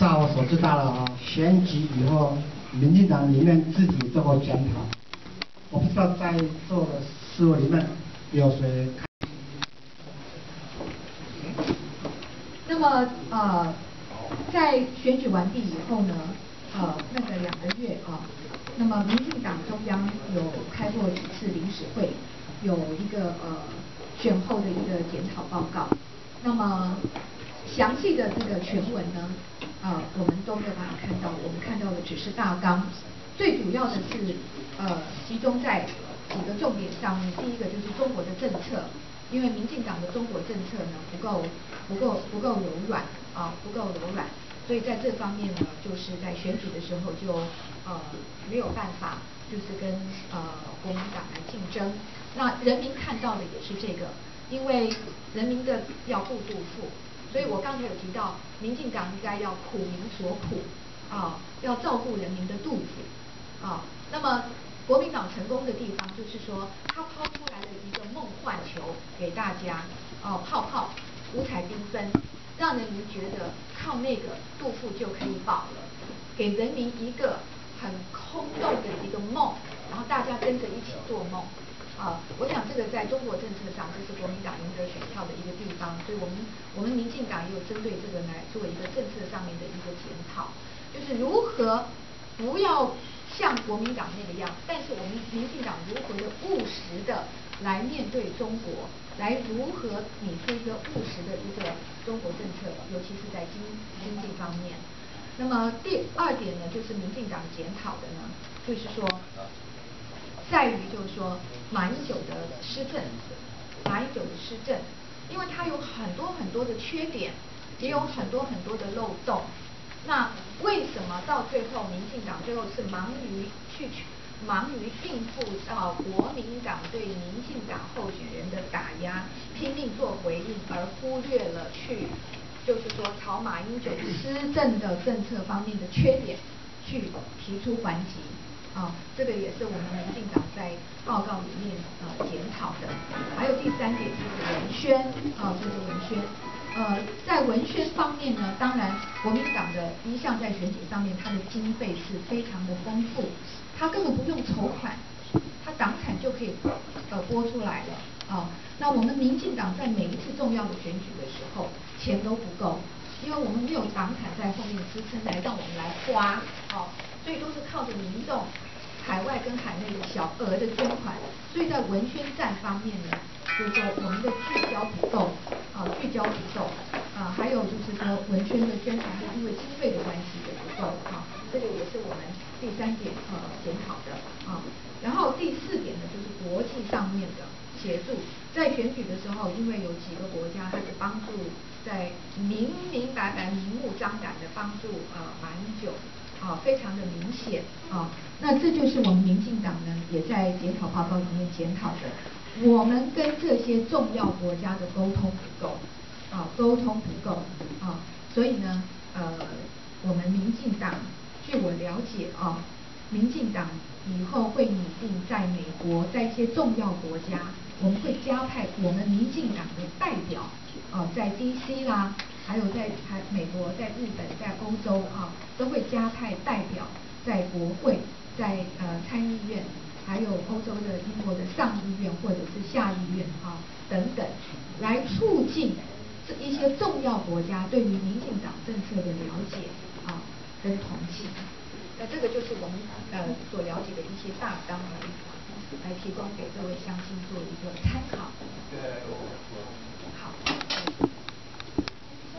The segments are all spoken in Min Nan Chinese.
在我所知道的啊，選舉以後，民進黨裡面自己做過檢討，我不知道在座的四位裡面有誰。那麼在選舉完畢以後呢，那個2個月啊，那麼民進黨中央有開過幾次臨時會，有一個選後的一個檢討報告。那麼詳細的這個全文呢，我們都沒有辦法看到，我們看到的只是大綱。最主要的是集中在幾個重點上面，第一個就是中國的政策，因為民進黨的中國政策呢不夠柔軟啊，不夠柔軟，所以在這方面呢，就是在選舉的時候就沒有辦法，就是跟國民黨來競爭。那人民看到的也是這個，因為人民的要顧肚腹，所以我剛才有提到，民進黨應該要苦民所苦啊，要照顧人民的肚子啊。那麼國民黨成功的地方就是說，他拋出來了一個夢幻球給大家，哦，泡泡五彩繽紛，讓人民覺得靠那個肚腹就可以飽了，給人民一個很空洞的一個夢，然後大家跟着一起做夢。啊，我想這個在中國政策上，這是國民黨贏得選票的一個地方，所以我們民進黨也有針對這個來做一個政策上面的一個檢討，就是如何不要像國民黨那個樣，但是我們民進黨如何的務實的來面對中國，來如何擬出一個務實的一個中國政策，尤其是在經濟方面。那麼第二點呢，就是民進黨檢討的呢，就是說，在於就是說馬英九的施政，馬英九的施政，因為他有很多很多的缺點，也有很多很多的漏洞。那為什麼到最後民進黨最後是忙於應付到國民黨對民進黨候選人的打壓，拼命做回應，而忽略了去，就是說朝馬英九施政的政策方面的缺點去提出還擊？啊，這個也是我們民進黨在報告裡面檢討的。還有第三點就是文宣，啊，就是文宣。在文宣方面呢，當然國民黨的一向在選舉上面，它的經費是非常的豐富，他根本不用籌款，他黨產就可以撥出來了啊。那我們民進黨在每一次重要的選舉的時候，錢都不夠，因為我們沒有黨產在後面支撐來讓我們來花，哦，所以都是靠着民眾海外跟海內的小額的捐款，所以在文宣戰方面呢，就是說我們的聚焦不夠，啊，聚焦不夠，啊，還有就是說文宣的宣傳，因為經費的關係也不夠，啊，這個也是我們第三點檢討的，啊，然後第四點呢，就是國際上面的協助，在選舉的時候，因為有幾個國家它是幫助在明明白白、明目張膽的幫助馬英九。啊，非常的明顯啊，那這就是我們民進黨呢，也在檢討報告裡面檢討的，我們跟這些重要國家的溝通不夠，啊，溝通不夠啊，所以呢，我們民進黨，據我了解啊，民進黨以後會擬定在美國，在一些重要國家，我們會加派我們民進黨的代表，啊，在 DC 啦，還有在美國、在日本、在歐洲啊，都會加派代表在國會、在參議院，還有歐洲的英國的上議院或者是下議院啊等等，來促進這一些重要國家對於民進黨政策的了解啊跟同情。那這個就是我們所了解的一些大綱而已，來提供給各位鄉親做一個參考。好。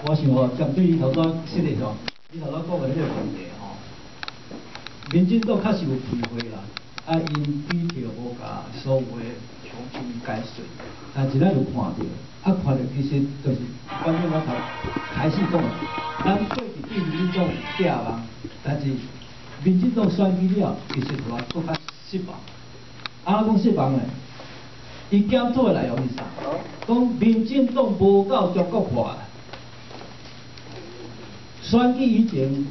我想吼，針對伊頭拄說的吼，伊頭拄講的彼個問題吼，民進黨確實有機會啦，啊，𪜶比較無共所有的鄉親解說，但是咱有看著，啊，看著其實就是，反正我頭開始講的，咱過去對民進黨有寄望，但是民進黨選舉了，其實予咱閣較失望。啊，講失望咧，伊檢討的內容是啥？講民進黨無夠中國化。選舉以前，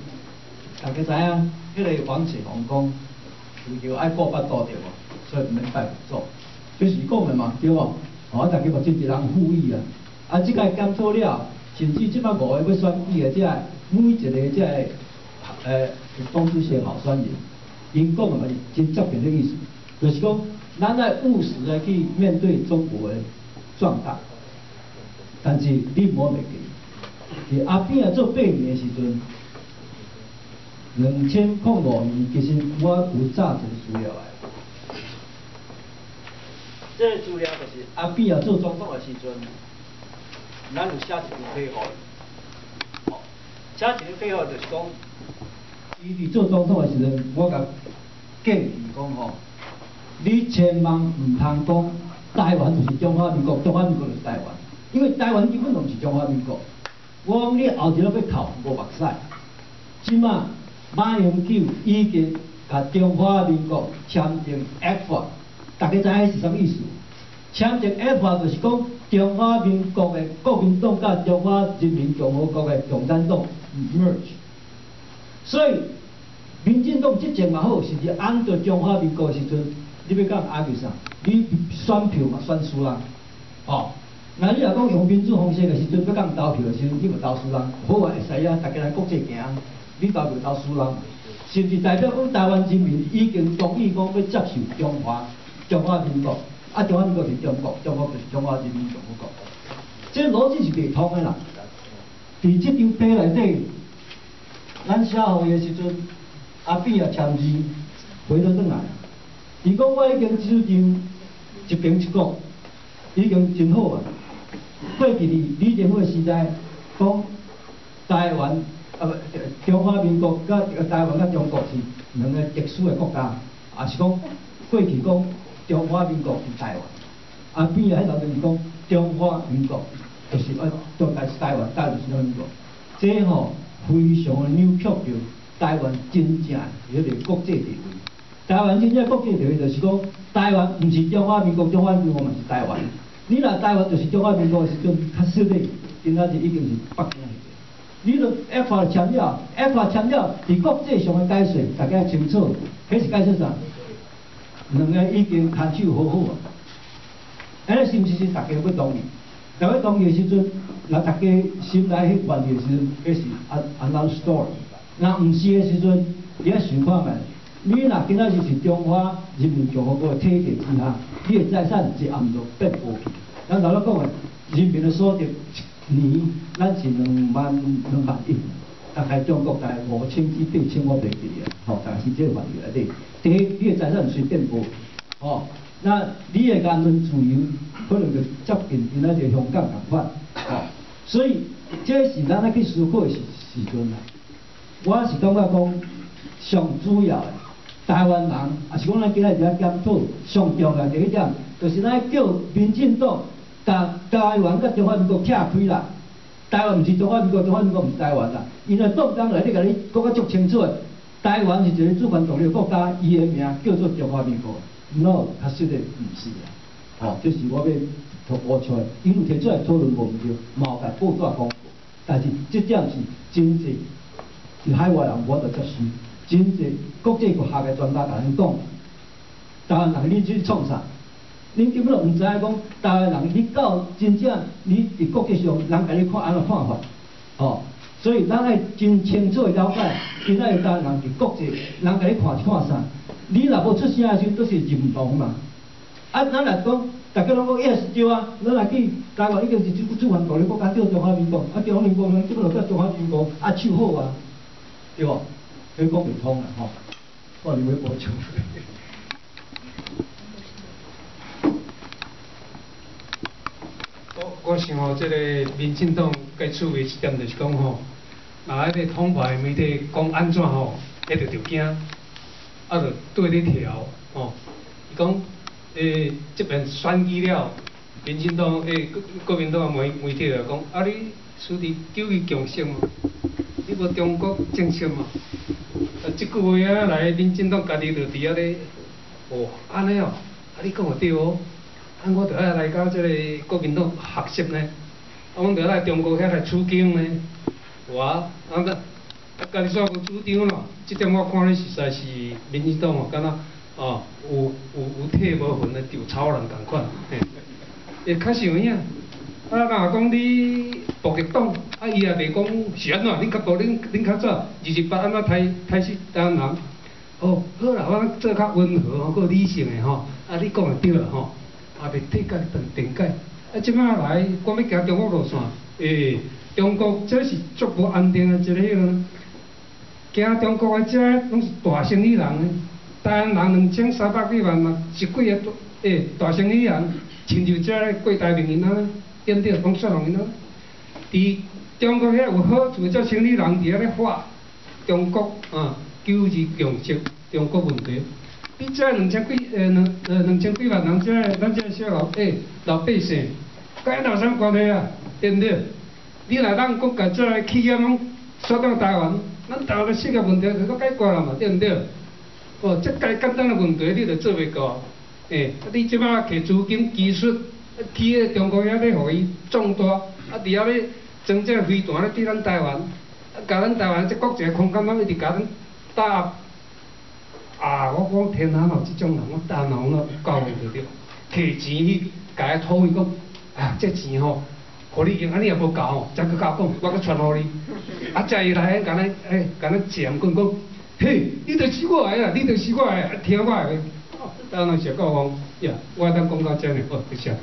大家知影，彼個黃啟宏講，為著愛顧腹肚對無？所以毋免拜佛祖，這是講的嘛，對無？哦，大家嘛真濟人附議啊。啊，這擺檢討了，甚至這擺五個欲選舉的這個每一個這个黨主席候選人，𪜶講的嘛是真接近這個意思，就是講咱愛務實來去面對中國的壯大，但是你毋好袂記，佇阿扁仔做8年的時陣，2005年其實我有早一個資料來，這個資料就是阿扁仔做總統的時陣，咱有寫一張批予伊，吼，寫一張批予就是講，伊佇做總統的時陣，我共建議講吼，你千萬毋通講台灣就是中華民國，中華民國就是台灣，因為台灣根本就毋是中華民國。我講你後日欲哭無目屎，這馬馬英九已經共中華民國簽訂 ECFA，大家知影彼是啥物意思？簽訂 ECFA 就是講中華民國的國民黨佮中華人民共和國的共產黨 merge，所以民進黨執政嘛好，是伫按照中華民國的時陣，你欲佮人拗啥？你選票嘛選輸人，哦。那你若講用民主方式的時陣，欲共人投票的時陣，你嘛投輸人。好啊，會使啊，逐家來國際行，你投票投輸人，是毋是代表講台灣人民已經同意講欲接受中華民國？啊，中華民國是中國，中國就是中華人民共和國，這邏輯是袂通的啦。佇這張表內底，咱寫予伊的時陣，阿扁也簽字回轉轉來，伊講我已經主張一邊一國，已經真好啊。過去佇李登輝時代，講台灣啊毋中華民國佮台灣佮中國是兩个特殊的國家，也是講過去講中華民國是台灣，阿扁仔彼陣就是講中華民國就是啊，中台是台灣，台灣就是中華民國，這吼非常的扭曲著台灣真正的彼个國際地位。台灣真正國際地位就是講，台灣毋是中華民國，中華民國嘛是台灣。你若台灣就是中華民國的時陣，較實咧，今仔日已經是北京去。你著 ECFA 簽了，ECFA 簽了，佇國際上的解說，大家清楚，彼是解說啥？兩个已經牽手好好啊。按呢是毋是是大家欲同意？若欲同意的時陣，若大家心內彼願意的時陣，彼是 another story。若毋是的時陣，你愛想看覓？你若今仔日是中華人民共和國的體制之下，你的財產一暗就變無去。咱頭先講的，人民的所得一年，咱是2萬2萬一，大概中國大概5000至8000，我袂記得，吼，大概是這個範圍內底。第一，你的財產隨變無，吼，那你的言論自由可能就接近今仔日香港仝款，吼，所以這是咱愛去思考的時陣啦。我是感覺講，上主要的台灣人，也是講咱今仔日佇遐檢討，上重要第一點，就是咱叫民進黨共台灣佮中華民國拆開啦。台灣毋是中華民國，中華民國毋是台灣啦。因為黨綱內底共你講甲足清楚的，台灣是一個主權獨立國家，伊的名叫做中華民國。No，較實的毋是啦。吼，這是我欲提出來，𪜶有提出來討論無毋對，嘛有共報紙公告，但是這點是真濟佇海外人無法度接受，真濟國際學的專家共恁講，台灣人你去創啥？恁根本就毋知影講台灣人，你到真正你佇國際上，人共你看按怎看法，吼，所以咱愛真清楚的了解，今仔日台灣人佇國際，人共你看是看啥？你若無出聲的時陣，都是認同嘛。啊，咱若講，逐家攏講 yes 對啊，咱若去台灣已經是主權獨立國家，叫中華民國，啊中華民國，咱這擺就叫中華民國握手好啊，對無？彼講袂通啦吼，我認為無錯。我想吼，這個民進黨該注意一點就是講吼，若彼个統派媒體講按怎吼，彼就著驚，啊，就對咧調吼。伊講，這邊選舉了，民進黨國民黨的媒體就講，啊你輸佇九二共識嘛，你無中國政策嘛？啊，這句話啊來，民進黨家己就佇遐咧，哦，按呢哦，啊你講得對哦。啊，我著愛來到這個國民黨學習呢，啊，阮著愛來中國遐來取經呢，有啊，啊個，啊，家己煞無主張咯，這點我看咧實在是民進黨哦，敢若哦有體無魂的稻草人仝款，嘿，會確實有影，啊，若講你暴力黨，啊，伊也袂講是按怎，恁較無恁較早228按怎刣刣死台灣人？哦，好啦，我做較溫和吼，閣理性的吼，啊，你講的對啦吼，也袂替家己辯解。啊，這擺來講欲行中國路線，欸，中國這是足無安定的一个彼個，行中國的這攏是大生意人，台灣人2300幾萬嘛，十幾个欸大生意人，親像這郭台銘𪜶按呢，對毋對？王雪紅𪜶按呢，佇中國遐有好處，這生意人佇遐咧畫中國啊，九二共識中國問題。你這兩千幾呃兩呃兩千幾萬人，這咱這小老欸老百姓，佮𪜶有啥關係啊？對毋對？你若當講共這个企業攏輸到台灣，咱台灣的失業問題就閣解決了嘛，對毋對？哦，這介簡單的問題你都做袂到，欸，啊你這擺摕資金技術去彼個中國遐咧，予伊壯大，啊佇遐咧裝這個飛彈咧對咱台灣，啊共咱台灣這國際空間攏一直共咱打壓。啊！我講天下哪有這種人，我當然有夠對對？摕錢去共彼土匪講，啊，這錢吼，予你用，啊你也無夠吼，才閣共我講，我閣傳予你。啊，才伊來共咱欸，共咱講講，嘿，你就是我的啦，你就是我的，啊聽我的。當然是夠講，呀，我當講到遮爾，好，謝謝。